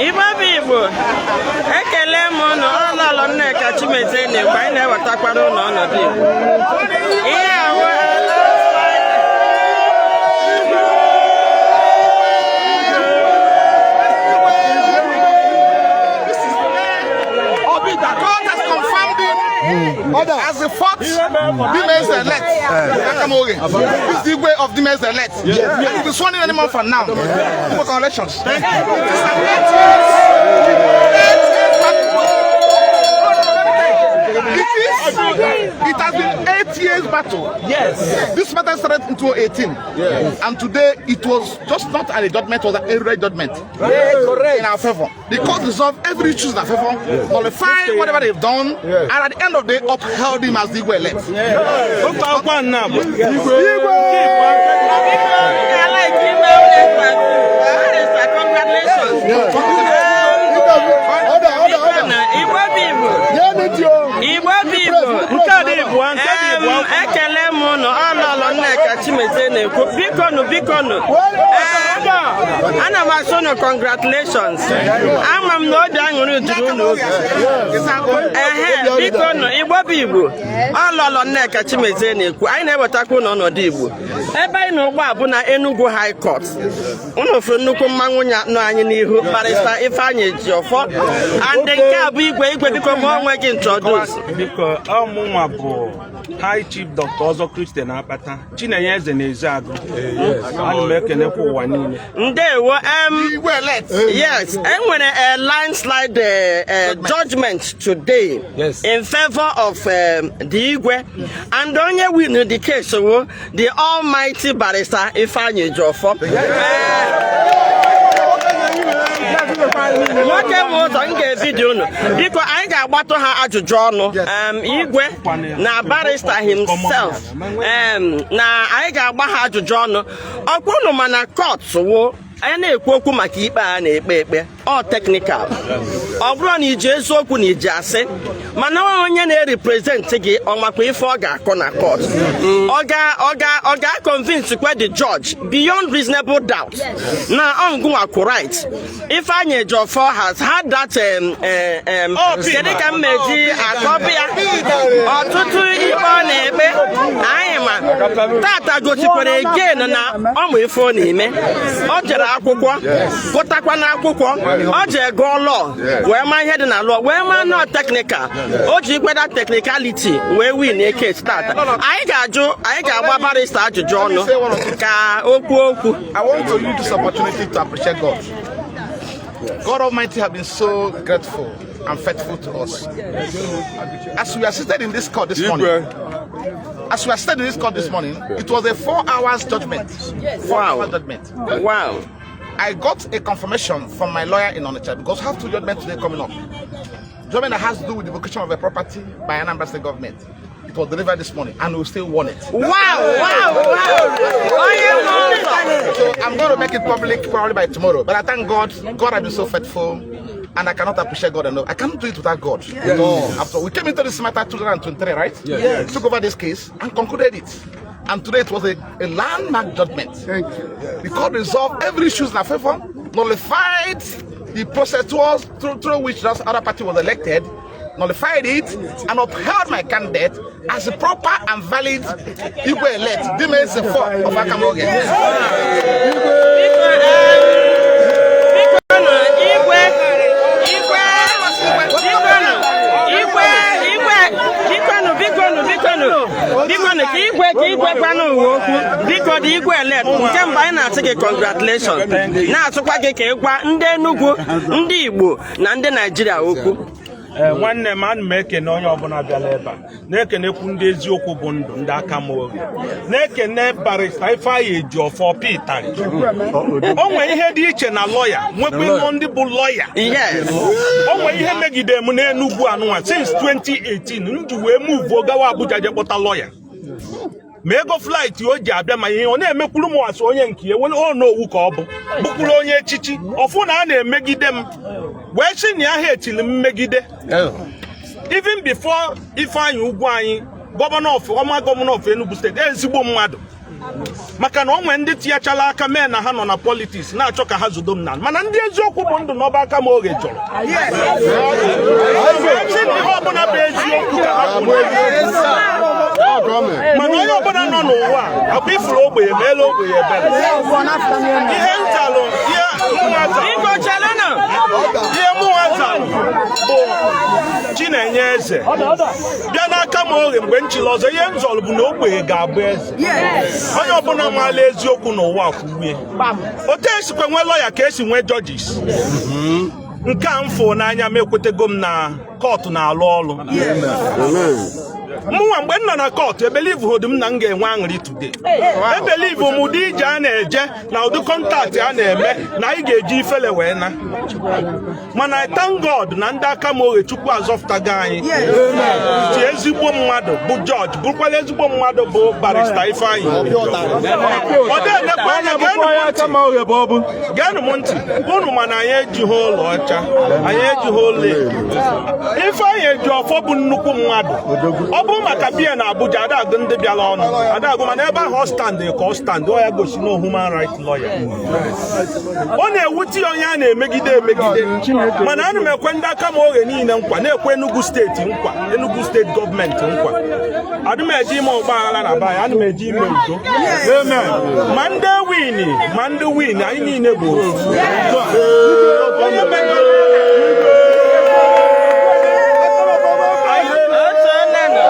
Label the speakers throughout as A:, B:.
A: Igbo bụ Igbo, ekele m ụnụ. Ọlọlọ Nneka Chimezie na-ekwu, anyị na-ewetakwara ụnụ ọnọdụ Igbo. Ihe ahụ
B: Court has confirmed him as the fourth Dimeze elect. Akamoge. This is the Igwe of Dimeze elect. And he will be sworn in any month from now. Congratulations. Thank you. It is an 8 years battle. It has been 8 years battle. Yes. This matter started in 2018. Yes. And today it was just not a judgment, it was an error judgment.
C: Yeah, correct.
B: In our favor. The court resolved every issue in our favor, nullified whatever they've done, and at the end of the day, upheld him as the Igwe elect.
D: Ofe akwa nna bụ
A: I like him. Barrister, congratulations. Igbo bụ Igbo. Igbo bụ Igbo.
D: Nke a dị ịbụa, nke dị ịbụa.
A: Ekele m ụnụ. Ọlọlọ Nneka Chimezie na-ekwu. Bikonu, bikonu. Ee, ana m asị ụnụ congratulations. Ama m na obi aṅụrị juru ụnụ obi. Ehe, bikonu, Igbo bụ Igbo. Ọlọlọ Nneka Chimezie na-ekwu, anyị na-ewetakwa ụnụ ọnọdụ Igbo. Ebe anyị na ugbu a bụ na Enugu High Court. Ụnụ fụrụ nnukwu mmanwụ nọ anyị n'ihu, Barrister Ifeanyị Ejiofor, and nke a bụ Igwe. Igwe, biko, ma onwe gị introduce.
D: Biko, ọmụnwa bụ High Chief Dr. Ọzọ Christian Akpata Chinenye Eze na Ezeagụ. Ana m ekenekwa ụwa niile.
A: Ndewo.
B: Igwe elect.
A: Yes, enwere a landslide judgment today in favor of the Igwe, and onye win the case wo the almighty Barrister Ifeanyi Ejiofor. Nwoke nwe ụzọ m ga-ebido unu, biko, anyị ga-agbatụ ha ajụjụ ọnụ, Igwe na barrister himself, na anyị ga-agba ha ajụjụ ọnụ. Ọkwa unu mana court wo anyị na-ekwu okwu maka ikpe a na-ekpe ekpe, ọ technical. Ọ bụrụ na iji eziokwu na iji asị, mana onye na-erepresent gị, ọ makwa ife ọ ga-akọ na court, ọ ga-convince kwa the judge beyond reasonable doubt na ọ ngụnwa kwụ right. Ifeanyi Ejiofor has had that kedu ka m meji akọbịa ọtụtụ ikpe ọ na-ekpe. Anyị ma tata gosikwara again na ọ ma ife ọ na-eme. Ọ jere akwụkwọ, gụtakwa n'akwụkwọ, ọ jee gụọ law, wee maa ihe dị na law, wee maa nọ technical. O ji ikweda technicality wee win case tata. Anyị ga-ajụ, anyị ga-agba barrister ajụjụ ọnụ ka o kwuo okwu.
B: I want to use this opportunity to appreciate God. God Almighty have been so grateful and faithful to us. As we are seated in this court this morning, as we are seated in this court this morning, it was a 4 hours judgment. 4 hours judgment. I got a confirmation from my lawyer in Onitsha because I have two judgments today coming up. Judgment that has to do with the evocation of a property by Anambra State government. It was delivered this morning and we still won it.
A: Wow. Onye nwe ụzọ.
B: So I'm going to make it public probably by tomorrow. But I thank God. God has been so faithful. And I cannot appreciate God enough. I cannot do it without God. No. After we came into this matter 2023, right? Yes. Took over this case and concluded it. And today it was a landmark judgment.
C: Thank you.
B: The court resolved every issue in our favor, nullified the process through which that other party was elected, nullified it, and upheld my candidate as a proper and valid Igwe elect, Dimeze four of Akamoge.
A: Biko nụ, Igwe, Igwe, biko nụ, Igwe, Igwe, biko nụ, biko nụ, biko nụ, biko nụ, ka Igwe gwanụ uwe okwu, biko. Dị Igwe elect nke mbụ, anyị na-asị gị congratulation, na-asụkwa gị ka ị gwa ndị Enugu, ndị Igbo na ndị Naijiria okwu.
D: Ee, nwanne m, ana m ekene onye ọbụla bịara ebe a, na-ekenekwu ndị eziokwu bụ ndụ, ndị aka m oge, na-ekene Barrister Ifeanyi Ejiofor Pitari. O nwee ihe dị iche na lọya, nwekwa ịnụ ndị bụ lọya. O nwee ihe megide m n'Enugwu anụnwa since 2018 m ji wee move gawa Abuja je kpọta lọya, ma ego flight o ji abịa, ma ihe ọ na-emekwuru m wasị onye nke ya onowu ka ọ bụ bụkwuru onye echichi ọfụ na a na-emegide m, wee sị na ya ha etili m mmegide even before Ifeanyi Ugwu anyị, governor of ọma, governor of Enugu State, ezigbo mmadụ. Maka na o nwee ndị tinyechala aka mee na ha nọ na politics na-achọ ka ha zudo m na, mana ndị eziokwu bụ ndụ n'ọba aka m oge jọrọ sị na ihe ọbụla bụ eziokwu ka ha kwuru. Mana onye ọbụla nọ n'ụwa a akwa ifuru ogbenye ma elu ogbenye ebere. Ihe ntalụ, ihe mụnwa zalụ,
A: Biko chelenụ.
D: Ihe mụnwa zalụ bụ Chinenye eze bịa n'aka m oge mgbe m chiri ọzọ. Ihe m zọrọ bụ na ogbenye ga-abụ eze. Onye ọbụla maala eziokwu n'ụwa kwuwie. Otu esikwa nwee lọya ka esi nwee judges. Nke a m fụ n'anya m, ekwetego m na court na-alụ ọrụ. Mụnwa, mgbe m nọ na court, ebelieve m na m ga-enwe aṅụrị today. Ebelieve m ụdị ije a na-eje na ụdị contact a na-eme na anyị ga-eji ifele wee na. Mana I thank God na ndị aka m oghe, Chukwu azọfụtago anyị ji ezigbo mmadụ bụ judge, bụrụkwala ezigbo mmadụ bụ Barrister Ifeanyị. Ọ dị enekwa anya. Geenụ m ntị, geenụ m ntị unu. Mana anyị ejighị ụlọ ọcha, anyị ejighị ụlọ edo. Ifeanyị Ejiofor bụ nnukwu mmadụ. Ọ bụ maka bia na Abuja adagụ ndị bịara ọnụ adagụ, mana ebe ahụ ọ stand ka ọ stand ọ ya gosi na human right lawyer. Ọ na-ewute ya onye a na-emegide emegide. Mana ana m ekwe ndị aka m oghe niile nkwa, na-ekwe Enugu Steeti nkwa, Enugu Steeti gọọmenti nkwa, adị m eje ime ọgba aghara na be anyị, ana m eje ime udo. Ma ndị win ma ndị win, anyị niile bụ ofu. Onye megoro
A: Otu onye nọ.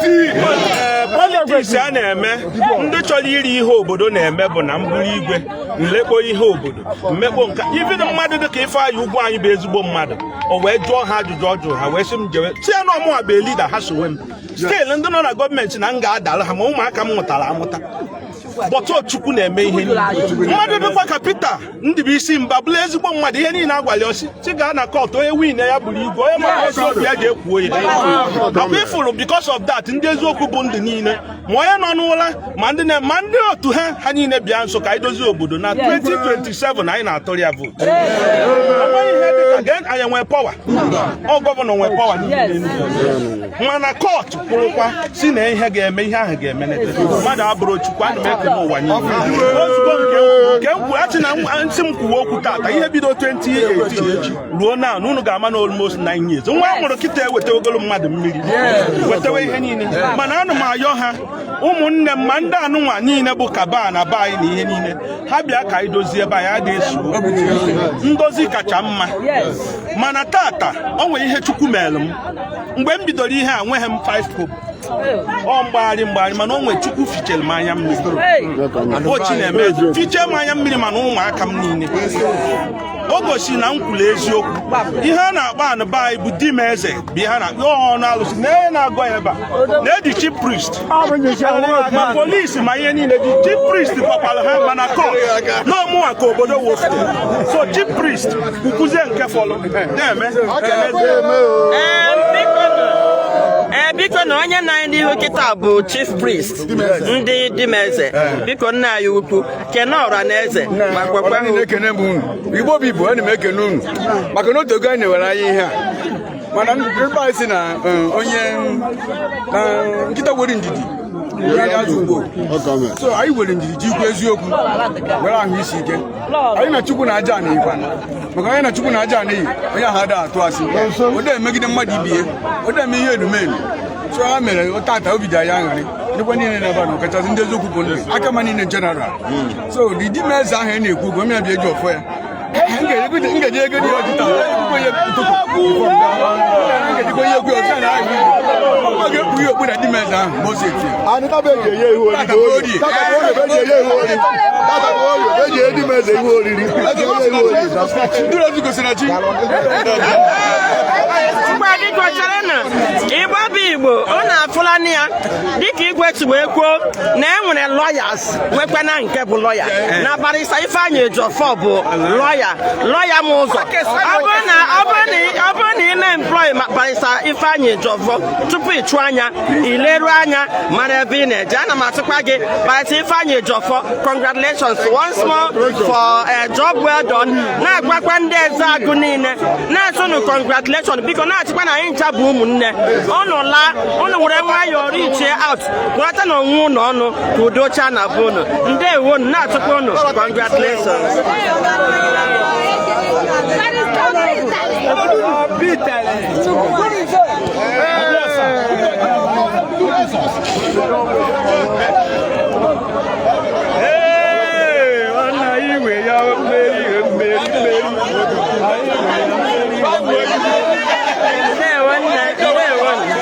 D: Ee, politics a na-eme, ndị chọrọ iri ihe obodo na-eme bụ na mbụrụ igwe nlekpo ihe obodo mmekpo nka. Even mmadụ dịka Ifeanyị Ugwu anyị bụ ezigbo mmadụ, o wee jụọ ha ajụjụ ọ jụrụ ha, wee sị m jewe si ya na ọmụnwa bụ leader ha sowe m. Still ndị nọ na gọọmenti na m ga-adara ha, ma ụmụaka m mụtara amụta. But Chukwu na-eme ihe niile. Mmadụ dịkwa ka Peter Ndụbụisi Mba bụrụ ezigbo mmadụ. Ihe niile agwali osi si gaa na court, onye win ya bụrụ igwe, onye mara eziokwu ya ga-ekwuo ya. Akwa ifuru, because of that, ndị eziokwu bụ ndụ niile, ma onye nọ n'ụra, ma ndị na ma ndị otu ha, ha niile bịa nso ka anyị dozie obodo. Na 2027 anyị na-atụrụ ya vote. Enweghị ihe dịka anyị nwee power. Ọ governor nwee power niile n'Enugu. Mana court kwurukwa si na ihe ga-eme, ihe ahụ ga-eme. Mmadụ abụrụ Chukwu. Ana m ekene ụwa niile. Ozugbo nke m kwuru, achị na nsị m kwuwe okwu tata, ihe bido 2018 ruo na unu ga-ama na almost 9 years. Nwa a mụrụ kịta eweta ogolo mmadụ mmiri, wetawe ihe niile. Mana ana m ayọ ha, ụmụnne m, ma ndị anụnwa niile bụ kaba na be anyị na ihe niile, ha bịa ka anyị dozie ebe anyị a ga-eso. Ndozi kacha mma. Mana tata o nwere ihe Chukwu mere m. Mgbe m bidoro ihe a, nweghị m 5 kobo. Ọ mgbagharị mgbagharị, mana o nwere Chukwu fichere m anya mmiri. O chi na-eme fichee m anya mmiri, mana ụmụaka m niile, o gosi na m kwuru eziokwu. Ihe a na-akpọ anụ be anyị bụ di m eze bụ ihe a na-akpọ ọnụ alụsị na onye na-agọ ya ebe a na-eji chief priest, ma polisi, ma ihe niile dị. Chief priest gwakwara ha, mana court na ọmụnwa ka obodo wofute. So chief priest kwukwuzie nke fọlụ na-eme.
A: Ee, biko na onye nọ anyị n'ihu kịta bụ chief priest ndị Dimeze. Biko, nna anyị ukwu, kene ọra na eze ma gwakwa ha.
C: Niile ekene m unu. Igbo bụ Igbo, ana m ekene unu maka na otu oge anyị na-ewere anyị ihe a. Mana ndị be anyị sị na onye na nkịta nwere ndidi ya ga-azụ ugbo. So anyị nwere ndidi, ji ikwu eziokwu, were ahụ isi ike anyị na Chukwu na aja na ikwa, maka onye na Chukwu na aja anaghị onye ahụ ada atụ asị, ọ da emegide mmadụ ibe ya, ọ da eme ihe elumelu. So ha mere tata obi dị anyị aṅụrị, ndịkwa niile na-ebe a na ọkachasị ndị eziokwu bụ ndụ aka ma niile general. So the Dimeze ahụ a na-ekwu bụ onye bịa eji ọfọ ya. M ga-eji ego dị ọjị taa, ekwukwe ya ụtụtụ before m gaa. M ga-ejikwa ihe egwu ọzọ na ahụ ọ ga-ekpu ihe okpu na Dimeze ahụ ma o si eti.
E: Anyị taba eji enye ihe oriri.
C: Tata bụ orie.
E: Tata bụ orie bụ eji enye ihe oriri. Tata bụ orie bụ eji enye Dimeze ihe oriri. Eji enye ihe oriri.
C: Ndị ozi gosiri na chi.
A: Ngwa, biko chere na Igbo bụ Igbo, ọ na-afụlani ya dịka igwe si wee kwuo na e nwere lawyers, nwekwana nke bụ lawyer na Barrister Ifeanyị Ejiofor bụ lawyer, lawyer m ụzọ. Ọ bụrụ na ime employ ma Barrister Ifeanyị Ejiofor, tupu ị chụọ anya, ileru anya mara ebe ị na-eje. Ana m asịkwa gị, Barrister Ifeanyị Ejiofor, congratulations once more for a job well done. Na-agwakwa ndị eze agụ niile, na-asụnụ congratulations. Biko, na-achịkwa na anyị. ncha bụ ụmụnne. Ụnụ laa, ụnụ were nwayọọ reach out, kwurata na onwe ụnụ ọnụ ka udo cha na be ụnụ. Ndewo unu, na-atụkwa ụnụ congratulations. Ndewo nne, ndewo nne.